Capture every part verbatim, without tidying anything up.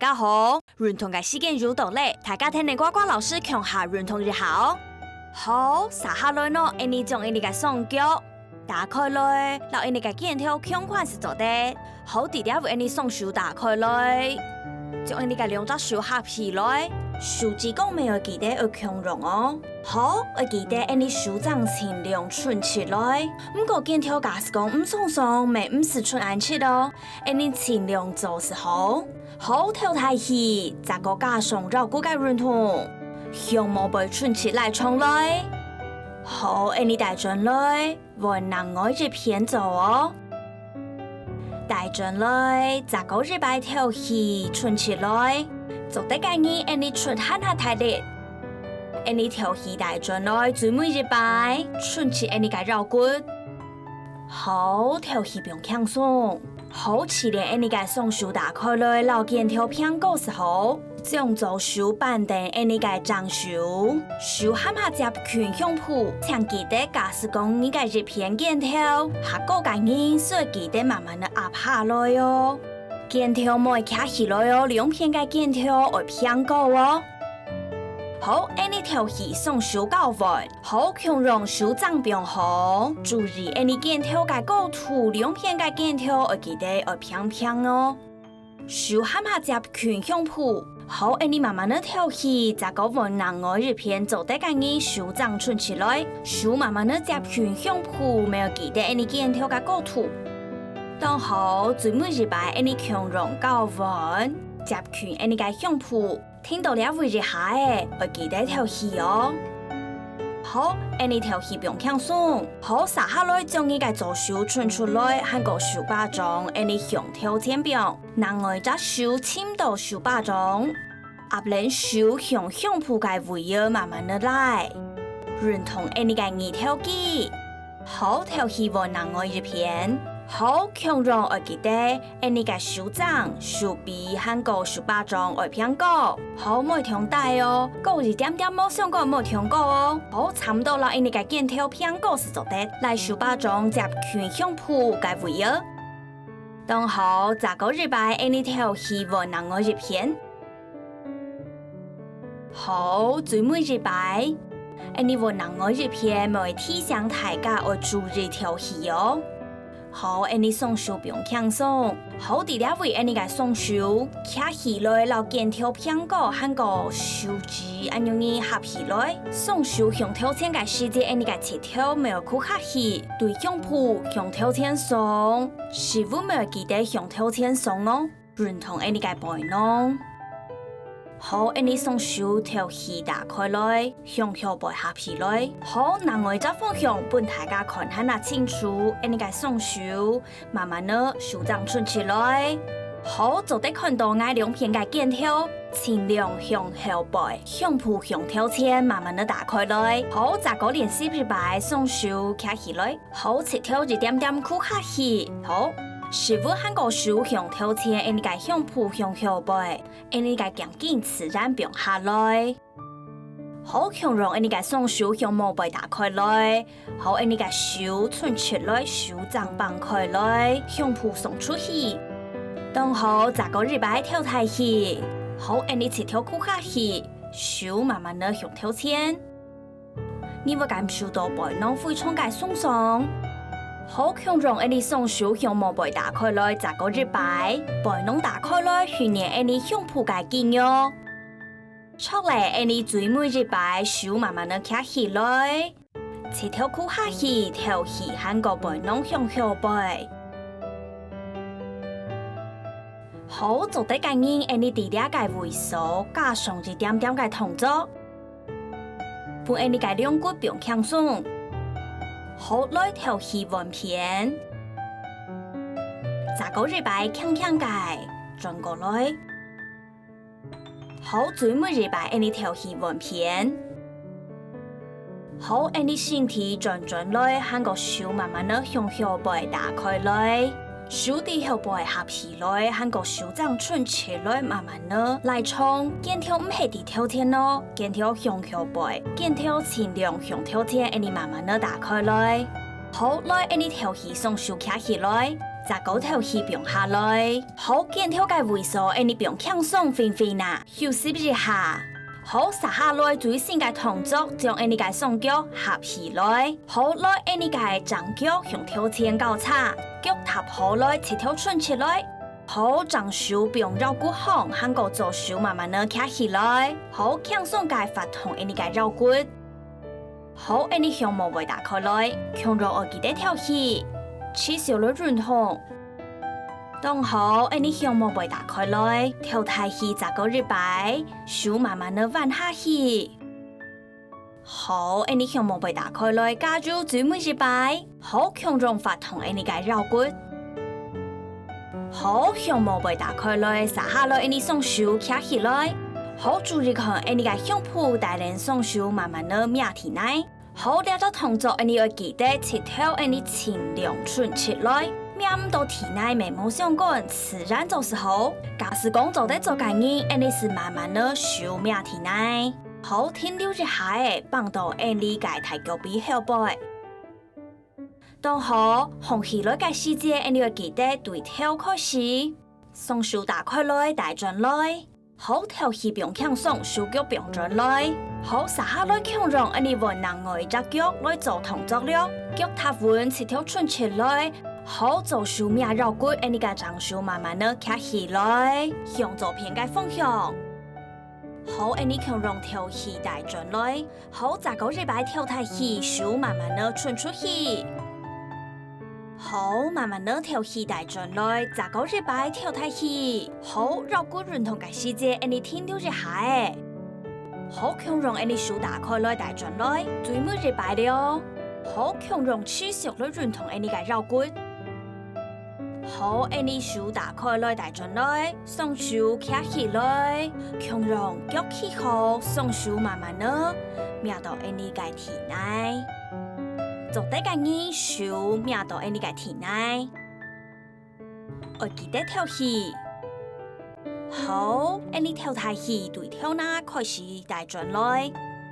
家好，運動个時間又到咧，大家跈等瓜瓜老師共下運動一下哦。好，續下來呢，𠊎俚將𠊎俚个雙腳打開來，摎𠊎俚个肩頭共款就做得。好，在這位𠊎俚雙手打開來，將𠊎俚个兩隻手合起來，手指公乜愛記得愛共樣哦。好，愛記得𠊎俚手踭盡量伸直來，毋過肩頭假使講毋鬆爽，乜毋使伸恁直哦。 𠊎俚盡量做就好。好，頭抬起，再過加上腰骨个運動，胸毛背伸直拉長來。好，𠊎俚帶轉來，換另外一片做哦。帶轉來，再過一擺頭起伸直來，做得个人𠊎俚伸還較大力。𠊎俚頭起帶轉來，最尾一擺伸直𠊎俚个腰骨。 好，頭起放輕鬆。好，試等𠊎俚个雙手打開來，摎肩頭平高就好。將左手扳等𠊎俚个正手，手含下接近胸脯，請記得假使講你个一片肩頭較高个人，就愛記得慢慢仔壓下來哦。肩頭毋好擎起來哦，兩片个肩頭愛平高哦。好，𠊎俚頭起雙手交換， 好，共樣手踭放好，注意𠊎俚肩頭个高度，兩片个肩頭愛記得愛平平哦。手含下接近胸脯。好，𠊎俚慢慢仔頭起，再過換另外一片，做得个人手踭伸直來，手慢慢仔接近胸脯，乜愛記得𠊎俚肩頭个高度。當好，最尾一擺𠊎俚共樣交換，接近𠊎俚个胸脯。 停到這位一下仔，愛記得透氣哦。好，恁呢透氣放輕鬆。好，續下來將你个左手伸出來，還過手巴掌，恁呢向頭前放。另外一隻手尋到手巴掌，合攏手向胸脯个位仔慢慢仔拉，運動恁呢个二頭肌。好，透氣換另外一片。好，共樣愛記得， 恁呢个手踭、手臂還過手巴掌愛平高，好，莫忒低哦，高一點點無相干，莫忒高哦。好，差毋多摎恁呢个肩頭平高就做得，來手巴掌接近胸脯个位仔。當好，再過一擺，恁呢透氣換另外一片。 好，最尾一擺，恁呢換另外一片，乜愛提醒大家愛注意透氣哦。好，恁呢雙手放輕鬆。好，在這位恁呢个雙手擎起來，摎肩頭平高，還過手指恁樣仔合起來。雙手向頭前个時節，恁呢个膝頭乜愛跍下去，對胸脯向頭前送，屎朏乜愛記得向頭前送哦。 運動恁呢个背囊。好，恁呢雙手透氣打開來，向後背合起來。好，另外一隻方向分大家看還較清楚，恁呢个雙手慢慢仔手踭伸起來。好，做得看到𠊎兩片个肩頭，盡量向後背，胸脯向頭前，慢慢仔打開來。好，再過練習一擺，雙手擎起來。 好，膝頭一點點跍下去。好，屎朏還過手向頭前，恁呢个胸脯向後背，恁呢个頸根自然放下來。好，共樣恁呢个雙手向後背打開來。好，恁呢个手伸直來，手踭放開來，胸脯送出去。當好，再過一擺透大氣。好，恁呢膝頭跍下去，手慢慢仔向頭前。 你會感受到背囊非常个鬆爽。好，共樣恁呢雙手向後背打開來，再過一擺，背囊打開來，訓練恁呢胸脯个肌肉。著咧，恁呢最尾一擺，手慢慢仔擎起來，膝頭跍下去，透氣還過背囊向後背。好，做得个人，恁呢在這个位所加上一點點个動作。 分恁呢个龍骨放輕鬆。好，來透氣換片。再過一擺輕輕个轉過來。好，最尾一擺恁呢透氣換片。好，恁呢身體轉轉來，還過手慢慢仔向後背打開來。 手在後背合起來，還過手踭伸直來，慢慢仔拉長。肩頭毋係在頭前哦，肩頭向後背，肩頭盡量向頭前，恁呢慢慢仔打開來。好，來，恁呢透氣雙手擎起來，隻高頭去放下來。好，肩頭个位所，𠊎俚放輕鬆，放放啊，休息一下。好，續下來最新个動作，將𠊎俚个雙腳合起來。好，來𠊎俚个正腳向頭前交叉，腳踏好來，膝頭伸直來。好，正手放腰骨項，還過左手慢慢仔擎起來。好，輕鬆个活動𠊎俚个腰骨。 好，𠊎俚胸毛會打開來，共樣愛記得敨氣，持續來運動。當好，𠊎俚胸毛會打開來，敨大氣再過一擺，手慢慢仔彎下去。好，𠊎俚胸毛會打開來，加油，最尾一擺。好，共樣活動𠊎俚个腰骨。好，胸毛會打開來，續下來𠊎俚雙手擎起來。好，注意看𠊎俚个胸脯帶領雙手慢慢仔擎起來。 好，這隻動作𠊎俚愛記得膝頭𠊎俚盡量伸直來，擎毋到地泥乜無相干，自然做就好。假使講做得做个人，𠊎俚就慢慢仔手擎起來。好，停留一下仔，放到𠊎俚个大腳髀後背。當好，䟘起來个時節，𠊎俚愛記得對頭開始，雙手打開來，帶轉來。 好，敨氣放輕鬆，手腳放轉來。好，續下來共樣，𠊎俚換另外一隻腳來做動作了。腳踏穩，膝頭伸直來。好，左手擎腰骨，𠊎俚个正手慢慢仔擎起來，向左片个方向。好，𠊎俚共樣敨氣帶轉來。 好，再過一擺敨大氣，手慢慢仔伸出去。好，慢慢仔敨氣帶轉來，再過一擺敨大氣。好，腰骨運動个時節，𠊎俚停留一下仔。好，共樣𠊎俚手打開來帶轉來，最尾一擺了。好，共樣持續來運動𠊎俚个腰骨。 好，𠊎俚手打開來帶轉來，雙手擎起來，共樣腳企好，雙手慢慢仔擎到𠊎俚个地泥。做得个人手擎到𠊎俚个地泥。愛記得敨氣。好，𠊎俚敨大氣，對頭那開始帶轉來，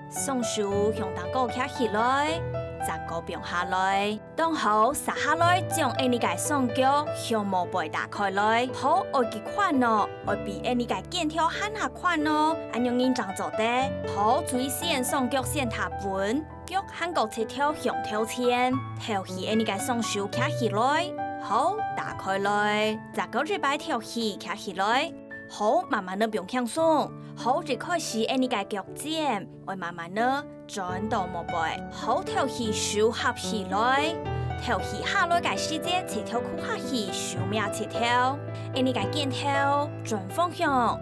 雙手向頂高擎起來，再過放下來。 當好，續下來將𠊎俚个雙腳向後背打開來。好，愛記寬哦，愛比𠊎俚个肩頭還較寬哦，恁樣人正做得。好，最先雙腳先踏穩，腳還過膝頭向頭前，敨氣𠊎俚个雙手擎起來。好，打開來，再過一擺敨氣擎起來。好，慢慢仔放輕鬆。好，一開始𠊎俚个腳尖愛慢慢仔 轉到後背，好敨氣手合起來。敨氣下來个時節，膝頭跍下去，手擎膝頭，𠊎俚个肩頭轉方向。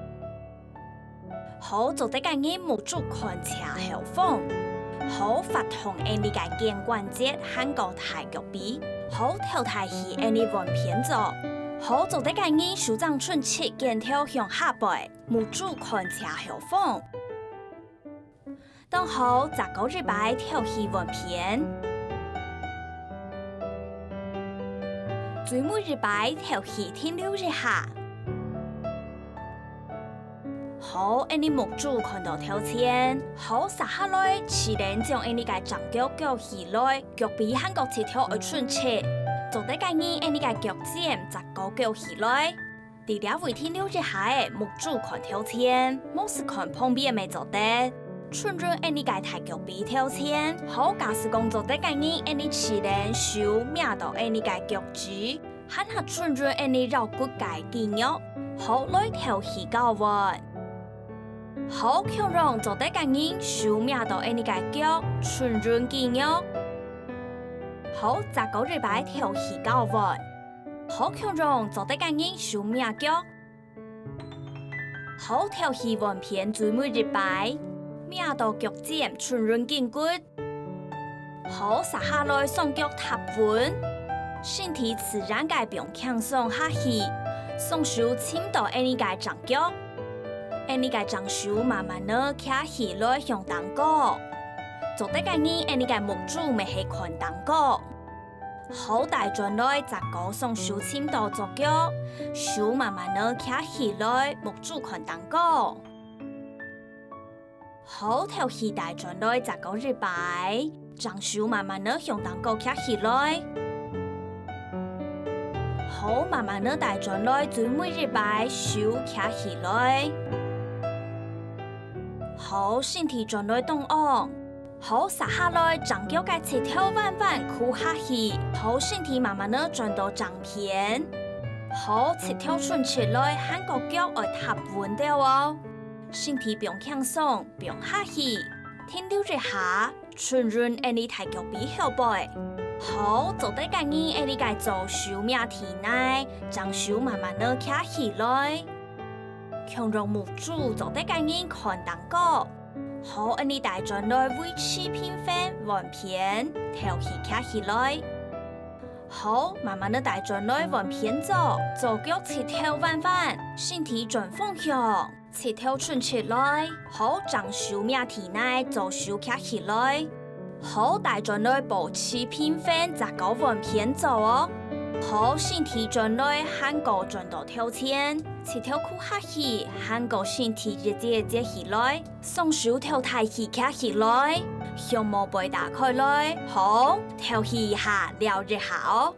好，做得个人目珠看斜後方。好，活動𠊎俚个肩關節還過大腳髀。好，敨大氣𠊎俚換片做。好，做得个人手正伸直，肩頭向下背，目珠看斜後方。 當好，再過一擺敨氣換片。最尾一擺敨氣停留一下。好，𠊎俚目珠看到頭前，好，續下來，試等將𠊎俚个正腳跍起來，腳髀還過膝頭愛伸直。做得个人，𠊎俚个腳尖再過跍起來。 在這位停留一下仔，目珠看頭前，無就看旁邊乜做得。伸直𠊎俚个大腳髀頭前，好，假使講做得个人，𠊎俚試等手擎到𠊎俚个腳趾，還較伸直𠊎俚腰骨个肌肉，好，來敨氣交換。好，共樣做得个人，手擎到𠊎俚个腳，伸直肌肉。好，再過一擺敨氣交換。 好，共樣做得个人手擎腳。好，敨氣換片最尾一擺，擎到腳尖，伸直筋骨。好，續下來雙腳踏穩，身體自然个放輕鬆下去，雙手尋到𠊎俚个正腳，𠊎俚个正手慢慢仔擎起來向頂高。做得个人，𠊎俚个目珠乜係看頂高。 好，帶轉來，再過雙手尋到左腳，手慢慢仔擎起來，目珠看頂高。好，敨氣帶轉來，再過一擺，正手慢慢仔向頂高擎起來。好，慢慢仔帶轉來，最尾一擺手擎起來。好，身體轉來中央。好，續下來，正腳个膝頭彎彎跍下去。好，身體慢慢仔轉到正片。好，膝頭伸直來，還過腳愛踏穩兜哦。身體放輕鬆，放下去，停留一下。 順順𠊎俚大腳髀後背。好，做得个人𠊎俚个左手䀴地泥，正手慢慢仔擎起來。共樣目珠做得个人看頂高。好，𠊎俚帶轉來維持平衡，換片，頭去擎起來。好，慢慢仔帶轉來換片做，左腳膝頭彎彎，身體轉方向。 膝頭伸直來，好，正手䀴地泥，左手擎起來。好，帶轉來保持平衡，再過換片做哦。好，身體轉來，還過轉到頭前，膝頭跍下去，還過身體一節一節起來，雙手頭抬起擎起來，胸毛背打開來，好，透氣一下，尞一下哦。